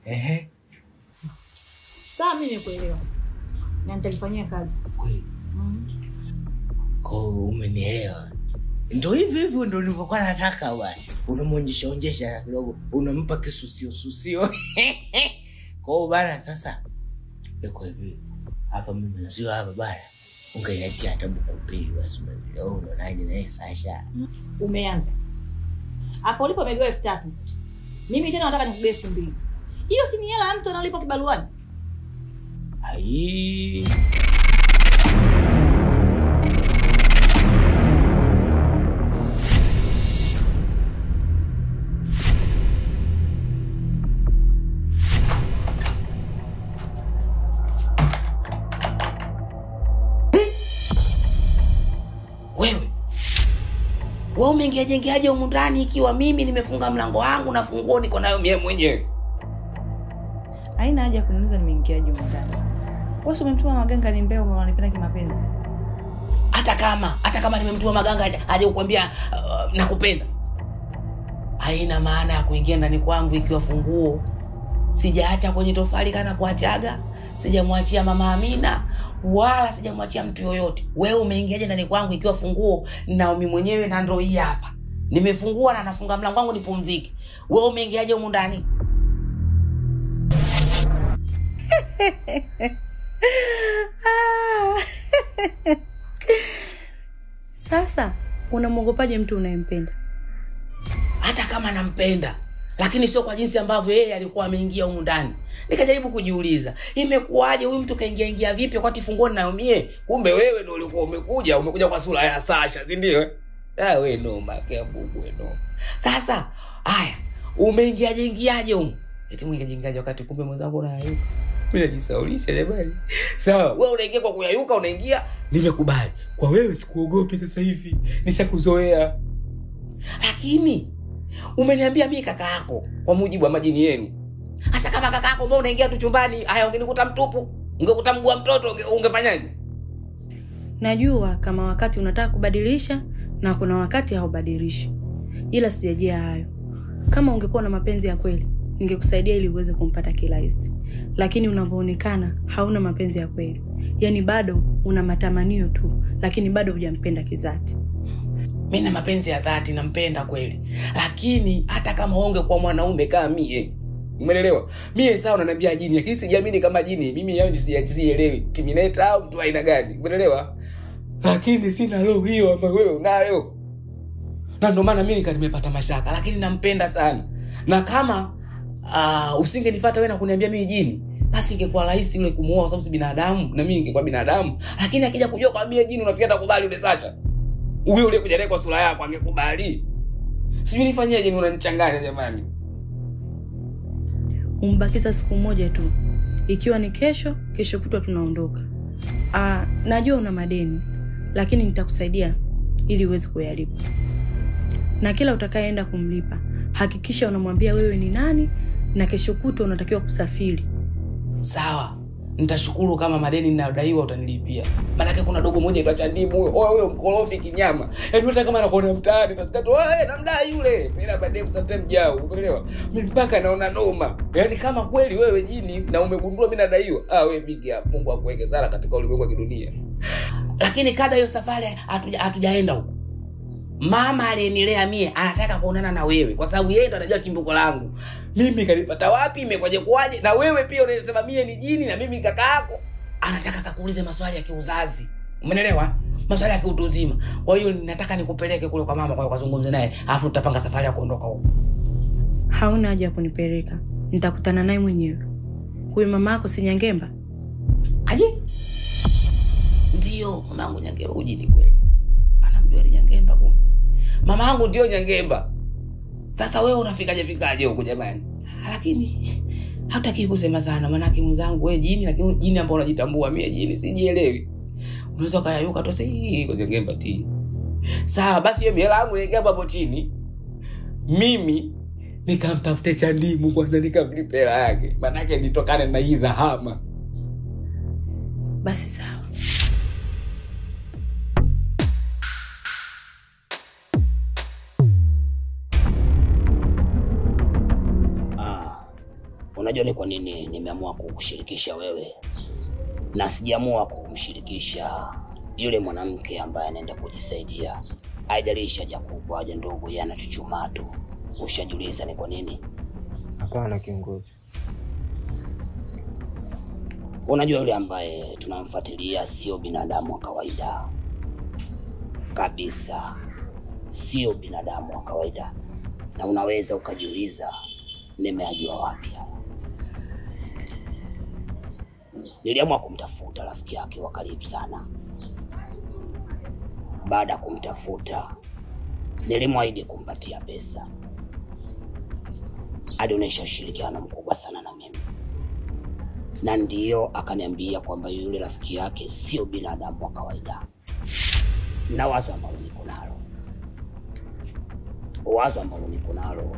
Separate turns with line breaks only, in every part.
Ehe.
Sawa, mimi nimekuelewa. Na nitalifanyia kazi.
Kweli. Kwa umenielewa. Ndio hivyo hivyo ndio nilivyokuwa nataka bwana. Unamuonyesha onyesha kidogo, unampa kisusio susio. Kwa hiyo bana sasa iko hivi. Hapa mimi sio hapa bana. Ungeniachia hata buku mbili basi. Leo unaonaje na Sasha?
Umeanza. Hapo ulipo umegawa 3000. Mimi tena nataka nikugawe 2000. Hiyo si ni hela ya mtu analipa kibaruani?
Ai.
Wewe umeingia jengeaje humu ndani ikiwa mimi nimefunga mlango wangu na funguo niko nayo mimi mwenyewe?
Haina haja kuniuliza nimeingiaje humu ndani. Wewe umemtuma Maganga ni mbeo unanipenda kimapenzi.
Hata kama nimemtuma Maganga aje kukwambia nakupenda. Haina maana ya kuingia ndani kwangu ikiwa funguo sijaacha kwenye tofali kana kuachaga, sijamwachia mama Amina wala sijamwachia mtu yoyote. Wewe umeingiaje ndani kwangu ikiwa funguo na mimi mwenyewe na ndio hii hapa. Nimefungua na nafunga mlango wangu nipumzike. Wewe umeingiaje humu ndani?
Sasa unamuogopaje mtu unayempenda?
Hata kama nampenda, lakini sio kwa jinsi ambavyo yeye alikuwa ameingia humu ndani. Nikajaribu kujiuliza, imekuwaje huyu mtu kaingia ingia vipi wakati funguo ninayo mie? Kumbe wewe ndio ulikuwa umekuja kwa sura ya Sasha, si ndio? Ah, wewe noma, kia Mungu wewe noma. Sasa, haya, umeingiaje ingiaje humu? Eti mwingiaje ingiaje wakati kumbe mwenzangu unayayuka. Mimi najisaulisha jamani. Sawa, wewe unaingia kwa kuyayuka, unaingia, nimekubali. Kwa wewe sikuogopi sasa hivi. Nishakuzoea. Lakini umeniambia mimi kaka yako kwa mujibu wa majini yenu. Hasa kama kaka yako mbona unaingia tu chumbani, haya ungenikuta mtupu, ungekuta mguu wa mtoto, ungefanyaje?
Najua kama wakati unataka kubadilisha na kuna wakati haubadilishi. Ila sijajia hayo. Kama ungekuwa na mapenzi ya kweli, ningekusaidia ili uweze kumpata kirahisi. Lakini unavyoonekana hauna mapenzi ya kweli. Yaani bado una matamanio tu, lakini bado hujampenda kizati.
Mimi na mapenzi ya dhati, nampenda kweli. Lakini hata kama ungekuwa mwanaume kama mie, umeelewa? Mie sawa unaniambia jini, lakini sijiamini kama jini. Mimi yao sijielewi. Terminator au mtu aina gani? Umeelewa? Lakini sina roho hiyo ambayo wewe unayo. Na ndio maana mimi nimepata mashaka, lakini nampenda sana. Na kama usingenifuata wewe na kuniambia mimi jini, basi ingekuwa rahisi yule kumuoa kwa sababu si binadamu na mimi ningekuwa binadamu. Lakini akija kujua kwa mimi jini, unafikiri atakubali yule Sasha? Huyo yule kuja naye kwa sura yako angekubali? Sijui nifanyeje, mimi unanichanganya jamani.
Umbakiza siku moja tu. Ikiwa ni kesho, kesho kutwa tunaondoka. Najua una madeni, lakini nitakusaidia ili uweze kuyalipa. Na kila utakayeenda kumlipa, hakikisha unamwambia wewe ni nani na kesho kutwa unatakiwa kusafiri.
Sawa. Nitashukuru kama madeni ninayodaiwa utanilipia. Maana kuna dogo moja aitwa Chandimu huyo. Oh, huyo mkorofi kinyama. Yaani hata kama anakuona mtaani unasikia tu, "Eh, namdai yule." Mimi na madeni sometimes jao, umeelewa? Mimi mpaka naona noma. Yaani kama kweli wewe jini na umegundua mimi nadaiwa, ah wewe big up. Mungu akuweke sana katika ulimwengu wa kidunia. Lakini kada hiyo safari hatujaenda huko. Mama aliyenilea mie anataka kuonana na wewe kwa sababu yeye ndo anajua chimbuko langu. Mimi kalipata wapi, imekwaje kwaje, na wewe pia unasema mie ni jini na mimi kaka yako. Anataka kakuulize maswali ya kiuzazi. Umeelewa? Maswali ya kiutu uzima. Kwa hiyo nataka nikupeleke kule kwa mama kwa kuzungumza naye, alafu tutapanga safari ya kuondoka huko.
Hauna haja ya kunipeleka. Nitakutana naye mwenyewe. Huyu mama yako si Nyangemba?
Aje? Ndio, mamangu Nyangemba ujini kweli. Anamjua ni Nyangemba kumbe. Mama yangu ndio Nyangemba. Sasa wewe unafikaje fikaje huko jamani? Lakini hataki kusema sana maana yake mwenzangu wewe jini, lakini jini ambao unajitambua, mimi jini sijielewi. Unaweza kayayuka tu sasa hii kwa Nyangemba ti. Sawa basi hiyo mihela yangu niweke hapo chini. Mimi nikamtafute Chandimu kwanza nikamlipe hela yake. Maana yake nitokane na hii dhahama.
Basi sawa.
Unajua ni kwa nini nimeamua kukushirikisha wewe na sijaamua kumshirikisha yule mwanamke ambaye anaenda kujisaidia? Haijalishi haja kubwa haja ndogo, yeye anachuchumaa tu. Ushajiuliza ni kwa nini?
Hapana kiongozi.
Unajua yule ambaye tunamfuatilia sio binadamu wa kawaida kabisa, sio binadamu wa kawaida. Na unaweza ukajiuliza nimeajua wapi haya. Niliamua kumtafuta rafiki yake wa karibu sana. Baada ya kumtafuta, nilimwahidi kumpatia pesa. Alionyesha ushirikiano mkubwa sana na mimi, na ndiyo akaniambia kwamba yule rafiki yake sio binadamu wa kawaida. Na wazo ambalo niko nalo, wazo ambalo niko nalo,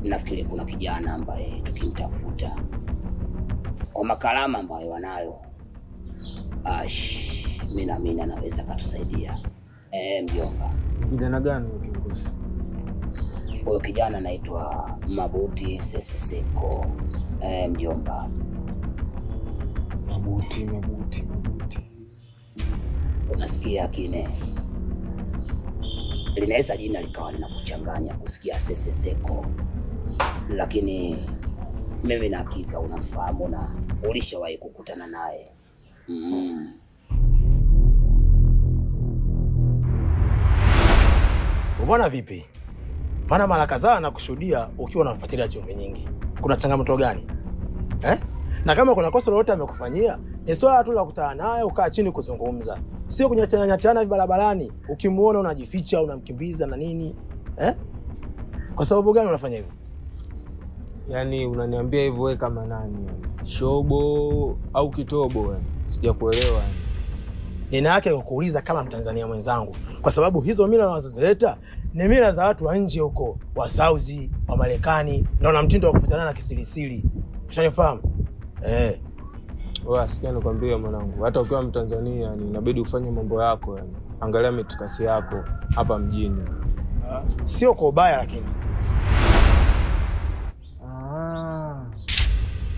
nafikiri kuna kijana ambaye tukimtafuta kwa makalama ambayo wanayo, mimi naamini anaweza katusaidia. Mjomba.
Ni kijana gani huyo kiongozi?
Huyo kijana anaitwa Mabuti Seseseko. Mjomba.
Mabuti, Mabuti, Mabuti.
Unasikia kine? Linaweza jina likawa linakuchanganya kusikia Seseseko, lakini mimi na hakika unamfahamu na ulishawahi kukutana naye.
Mbona vipi? Maana mara kadhaa nakushuhudia ukiwa unamfuatilia Chumvi Nyingi. Kuna changamoto gani? Na kama kuna kosa lolote amekufanyia, ni swala tu la kukutana naye ukaa chini kuzungumza. Sio kunyatana barabarani, ukimuona unajificha, unamkimbiza na nini? Kwa sababu gani unafanya hivyo?
Yaani unaniambia hivyo wewe kama nani yani? Shobo au kitobo yani? Sijakuelewa yani.
Nina yake kukuuliza kama Mtanzania mwenzangu, kwa sababu hizo mila wanazozileta ni mila za watu wa nje huko, wa Saudi, wa Marekani, na wana mtindo wa kufuatana na kisirisiri. Ushanifahamu?
Wewe sikia nikwambie mwanangu, hata ukiwa Mtanzania yani inabidi ufanye mambo yako yani. Angalia mitikasi yako hapa mjini.
Sio kwa ubaya lakini.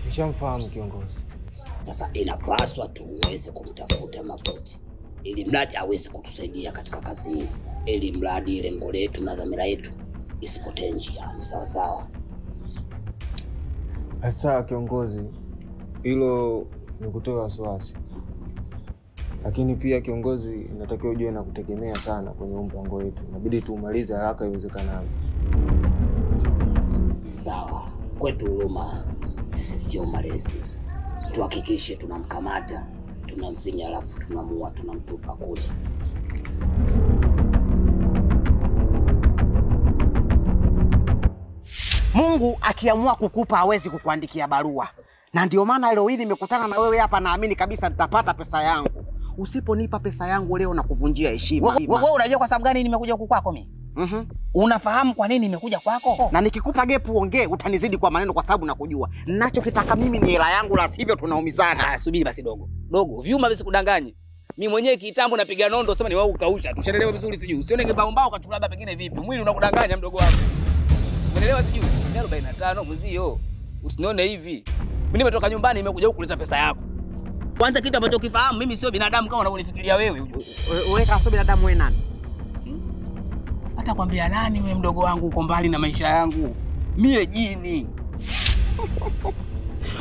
Nishamfahamu kiongozi.
Sasa inapaswa tuweze kumtafuta Mabuti ili mradi aweze kutusaidia katika kazi hii, ili mradi lengo letu na dhamira yetu isipotee njiani. Sawa sawa?
Sasa kiongozi, hilo ni kutoa wasiwasi. Lakini pia kiongozi, inatakiwa ujue na kutegemea sana kwenye mpango wetu. Inabidi tuumalize haraka iwezekanavyo.
Sawa, kwetu huruma sisi sio malezi. Tuhakikishe tunamkamata, tunamfinya, alafu tunamuua, tunamtupa kule.
Mungu akiamua kukupa hawezi kukuandikia barua. Na ndio maana leo hii nimekutana na wewe hapa, naamini kabisa nitapata pesa yangu. Usiponipa pesa yangu leo na kuvunjia heshima.
Wewe unajua kwa sababu gani nimekuja huku kwako mimi? Unafahamu kwa nini nimekuja kwako?
Na nikikupa gap uongee utanizidi kwa maneno kwa sababu nakujua. Ninachokitaka mimi ni hela yangu, la sivyo tunaumizana.
Subiri basi dogo. Dogo, vyuma visikudanganye. Mimi mwenyewe kitambo napiga nondo sema ni wao ukausha. Tushaelewa vizuri sijui. Usione kibao mbao ukachukua labda pengine vipi. Mwili unakudanganya mdogo wangu. Unaelewa sijui? 45 mzio. Usinione hivi. Mimi nimetoka nyumbani nimekuja huku kuleta pesa yako. Kwanza kitu ambacho ukifahamu mimi sio binadamu kama unavyonifikiria wewe.
Wewe kama sio binadamu wewe nani?
Hata kwambia nani wewe mdogo wangu, uko mbali na maisha yangu. Mie jini.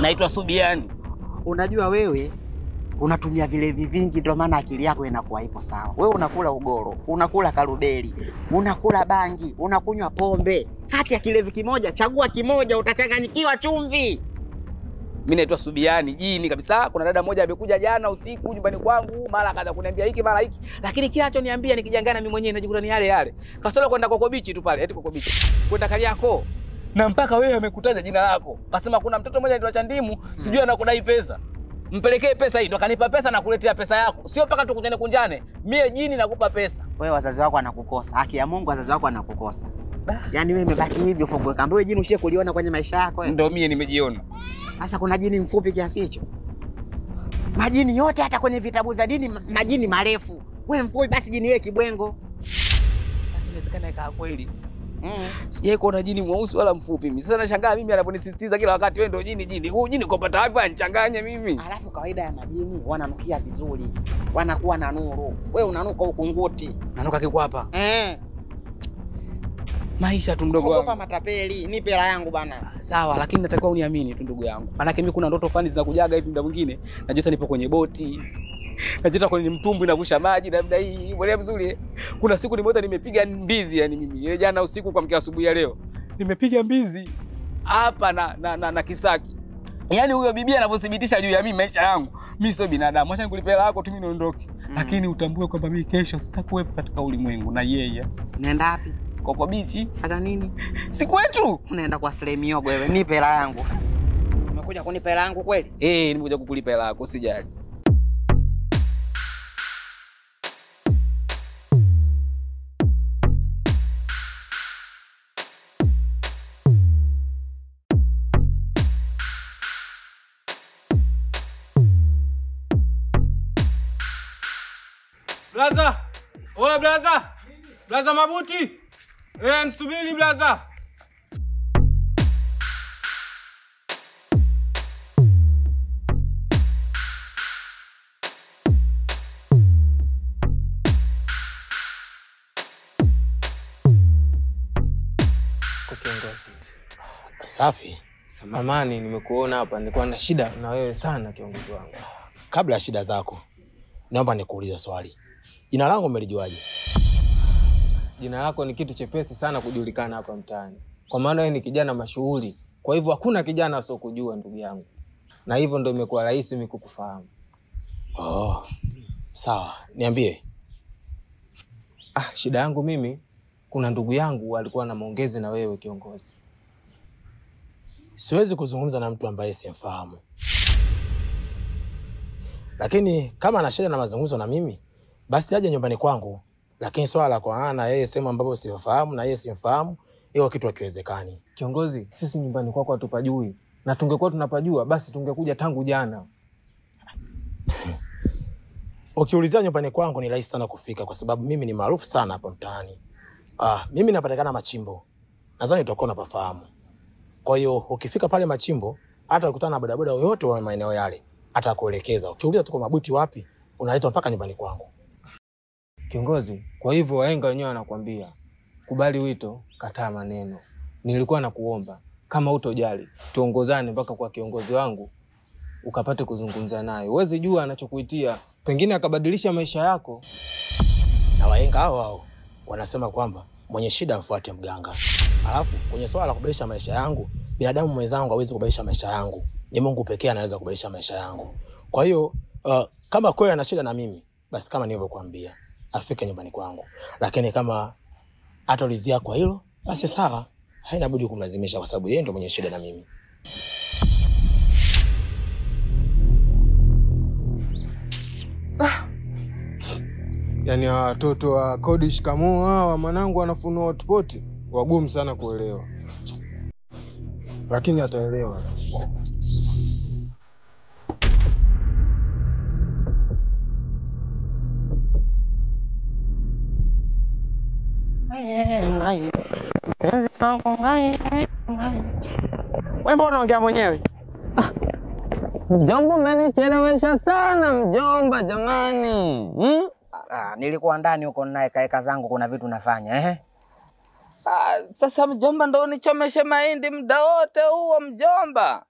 Naitwa Subiani.
Unajua wewe unatumia vilevi vingi ndio maana akili yako inakuwa ipo sawa. Wewe unakula ugoro, unakula karubeli, unakula bangi, unakunywa pombe. Kati ya kilevi kimoja, chagua kimoja, utachanganyikiwa chumvi.
Mimi naitwa Subiani, jini kabisa. Kuna dada mmoja amekuja jana usiku nyumbani kwangu, mara akaanza kuniambia hiki mara hiki. Lakini kile alichoniambia nikijangana mimi mwenyewe najikuta ni yale yale. Kasoro kwenda Koko Beach tu pale, eti Koko Beach. Kwenda Kariakoo. Na mpaka wewe amekutaja jina lako. Kasema kuna mtoto mmoja anaitwa Chandimu, sijui anakudai pesa. Mpelekee pesa hii, ndo kanipa pesa na kuletea pesa yako. Sio mpaka tukutane kunjane. Mie jini nakupa pesa.
Wewe wazazi wako wanakukosa. Haki ya Mungu wazazi wako wanakukosa. Yaani wewe umebaki hivyo fungue kambi. Wewe jini ushie kuliona kwenye maisha yako wewe.
Ndio mie nimejiona.
Sasa kuna jini mfupi kiasi hicho? Majini yote hata kwenye vitabu vya dini majini marefu. Wewe mfupi basi jini wewe kibwengo.
Basi inawezekana ikawa kweli. Sijai kuona jini mweusi wala mfupi mimi. Sasa nashangaa mimi anaponisisitiza kila wakati wewe ndio jini jini. Huu jini kupata wapi anichanganye mimi?
Alafu kawaida ya majini wananukia vizuri. Wanakuwa na nuru. Wewe unanuka ukunguti.
Nanuka kikwapa. Maisha tu mdogo wangu.
Ogopa matapeli, nipe hela yangu bana.
Sawa, lakini natakiwa uniamini tu ndugu yangu. Maana mimi kuna ndoto fani zinakujaga hivi muda mwingine, najota nipo kwenye boti. Najota kwenye mtumbwi navusha maji labda hii, umeelewa vizuri? Kuna siku nimeota nimepiga mbizi yani mimi. Ile jana usiku kwa mkia asubuhi ya leo. Nimepiga mbizi hapa na Kisaki. Yaani huyo bibi anapothibitisha juu ya mimi maisha yangu, mimi sio binadamu. Acha nikulipe hela yako tu mimi niondoke. Lakini utambue kwamba mimi kesho sitakuwepo katika ulimwengu na yeye.
Nenda wapi?
Koko bichi.
Fanya nini?
Si kwetu.
Unaenda kwa Slemiogo wewe. Nipe hela yangu. Umekuja kunipa hela yangu kweli?
Nimekuja kukulipa hela yako, usijali.
Blaza! Oe blaza! Blaza Mabuti! Msubiri blaza!
Safi.
Samahani, nimekuona hapa, nilikuwa na shida na wewe sana kiongozi wangu.
Kabla ya shida zako, naomba nikuulize swali. Jina langu umelijuaje?
Jina lako ni kitu chepesi sana kujulikana hapa mtaani. Kwa maana wewe ni kijana mashuhuri. Kwa hivyo hakuna kijana asiyokujua ndugu yangu. Na hivyo ndio imekuwa rahisi mimi kukufahamu.
Oh. Sawa, niambie.
Shida yangu mimi, kuna ndugu yangu alikuwa na maongezi na wewe kiongozi.
Siwezi kuzungumza na mtu ambaye simfahamu. Lakini kama ana shida na mazungumzo na mimi, basi aje nyumbani kwangu. Lakini swala la kuana yeye sema ambapo sifahamu na yeye simfahamu, hiyo kitu hakiwezekani.
Kiongozi, sisi nyumbani kwako hatupajui. Na tungekuwa tunapajua basi tungekuja tangu jana.
Ukiulizia nyumbani kwangu ni rahisi sana kufika kwa sababu mimi ni maarufu sana hapa mtaani. Mimi napatikana Machimbo. Nadhani utakuwa unapafahamu. Kwa hiyo ukifika pale Machimbo, hata ukutana na bodaboda yoyote wa maeneo yale, atakuelekeza. Ukiuliza tuko Mabuti wapi, unaletwa mpaka nyumbani kwangu.
Kiongozi, kwa hivyo wahenga wenyewe wanakuambia, kubali wito, kataa maneno. Nilikuwa nakuomba kama hutojali, tuongozane mpaka kwa kiongozi wangu ukapate kuzungumza naye. Huwezi jua anachokuitia, pengine akabadilisha maisha yako.
Na wahenga hao wanasema kwamba mwenye shida mfuate mganga. Alafu kwenye swala la kubadilisha maisha yangu, binadamu mwenzangu hawezi kubadilisha maisha yangu. Ni Mungu pekee anaweza kubadilisha maisha yangu. Kwa hiyo kama kweli ana shida na mimi, basi kama nilivyokuambia, afike nyumbani kwangu. Lakini kama atalizia kwa hilo, basi sawa, haina budi kumlazimisha kwa sababu yeye ndio mwenye shida na mimi.
Yaani watoto wa kodi shikamoo hawa mwanangu wanafunua hotpot, wagumu sana kuelewa. Lakini ataelewa.
Wewe mbona unaongea mwenyewe?
Mjomba umenichelewesha sana mjomba jamani.
Nilikuwa ndani huko naye kaeka zangu kuna vitu nafanya
Sasa mjomba ndo unichomeshe mahindi muda wote huo mjomba.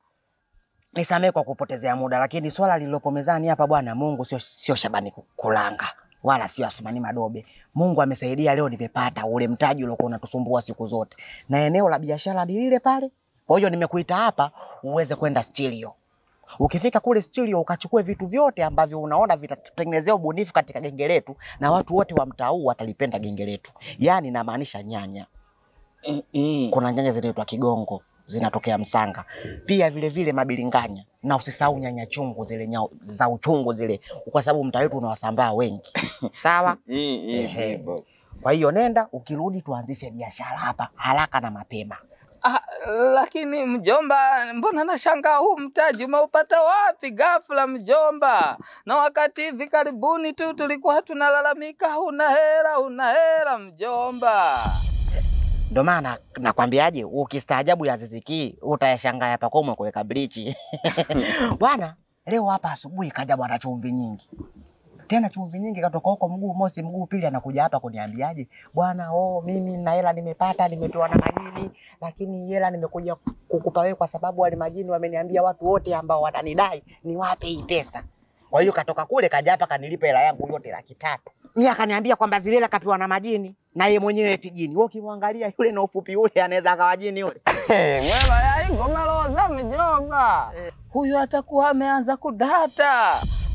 Nisamee kwa kupotezea muda, lakini swala lililopo mezani hapa bwana, Mungu sio Shabani Kulanga wala sio Asumani Madobe. Mungu amesaidia leo nimepata ule mtaji uliokuwa unatusumbua siku zote. Na eneo la biashara ni lile pale. Kwa hiyo nimekuita hapa uweze kwenda studio. Ukifika kule studio ukachukue vitu vyote ambavyo unaona vitatutengenezea ubunifu katika genge letu na watu wote wa mtaa huu watalipenda genge letu. Yaani namaanisha nyanya. Kuna nyanya zinaitwa Kigongo, zinatokea Msanga. Pia vile vile mabilinganya, na usisahau nyanya chungu zile za uchungu zile, kwa sababu mtaa wetu unawasambaa wengi. Sawa? Kwa hiyo nenda, ukirudi tuanzishe biashara hapa haraka na mapema.
Lakini mjomba, mbona nashangaa huu mtaji umeupata wapi ghafla mjomba? Na wakati hivi karibuni tu tulikuwa tunalalamika huna hela, huna hela mjomba.
Ndio maana nakwambiaje, ukistaajabu ya Aziziki utayashangaa hapa kwa kuweka bleach. Bwana, leo hapa asubuhi kaja bwana chumvi nyingi. Tena chumvi nyingi katoka huko mguu mosi mguu pili anakuja hapa kuniambiaje? Bwana, oh mimi na hela nimepata, nimetoa na majini, lakini hela nimekuja kukupa wewe kwa sababu wale majini wameniambia watu wote ambao wananidai niwape hii pesa. Kwa hiyo katoka kule kaja hapa kanilipa hela yangu yote 300,000. Mimi akaniambia kwamba zile hela kapewa na majini na yeye mwenyewe eti jini. Wewe ukimwangalia yule na ufupi yule anaweza akawa jini yule.
Wewe yai ngoma roza mjomba. Huyu atakuwa ameanza kudata.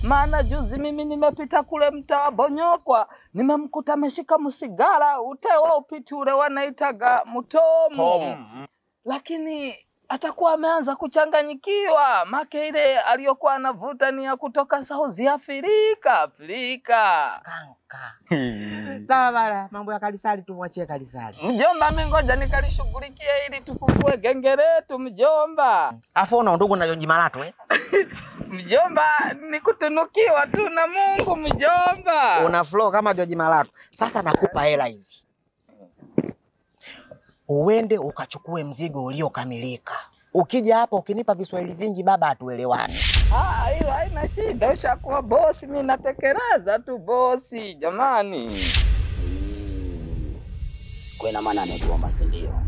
Maana juzi mimi nimepita kule mtaa Bonyokwa, nimemkuta ameshika msigara utewa upiti ule wanaitaga mtomo. Lakini atakuwa ameanza kuchanganyikiwa, make ile aliyokuwa anavuta ni ya kutoka South Africa, Afrika.
Kanka. Sawa bana, mambo ya kalisali tumwachie kalisali.
Mjomba, mimi ngoja nikalishughulikie ili tufufue genge letu mjomba.
Afu una ndugu na Joji Malato eh?
Mjomba, nikutunukiwa tu na Mungu mjomba.
Una flow kama Joji Malato. Sasa nakupa hela hizi. Uende ukachukue mzigo uliokamilika. Ukija hapa ukinipa viswahili vingi baba hatuelewani.
Ah, hiyo haina shida, ushakuwa bosi, mimi natekeleza tu bosi, jamani.
Kwa ina maana amegoma, si ndio?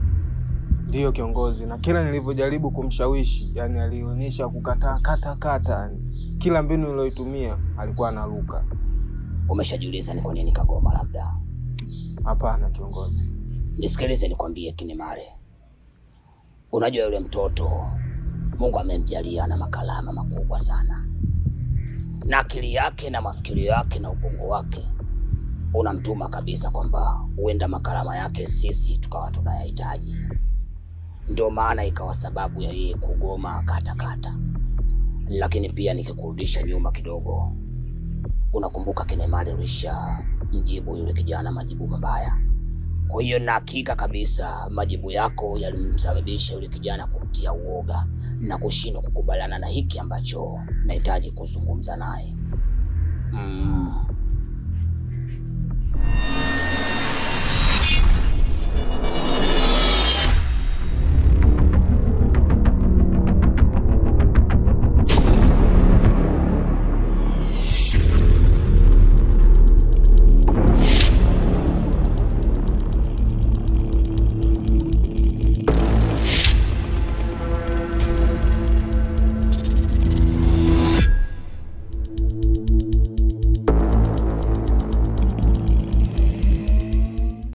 Ndio kiongozi, na kila nilivyojaribu kumshawishi, yani alionyesha kukataa kata kata, yani kila mbinu niliyoitumia alikuwa anaruka.
Umeshajiuliza ni kwa nini kagoma labda?
Hapana kiongozi.
Nisikilize nikwambie Kinemale. Unajua yule mtoto Mungu amemjalia na makalama makubwa sana. Na akili yake na mafikirio yake na ubongo wake unamtuma kabisa kwamba huenda makalama yake sisi tukawa tunayahitaji. Ndio maana ikawa sababu ya yeye kugoma kata kata. Lakini pia nikikurudisha nyuma kidogo, unakumbuka Kinemale ulisha mjibu yule kijana majibu mabaya. Kwa hiyo na hakika kabisa majibu yako yalimsababisha yule kijana kumtia uoga na kushindwa kukubaliana na hiki ambacho nahitaji kuzungumza naye.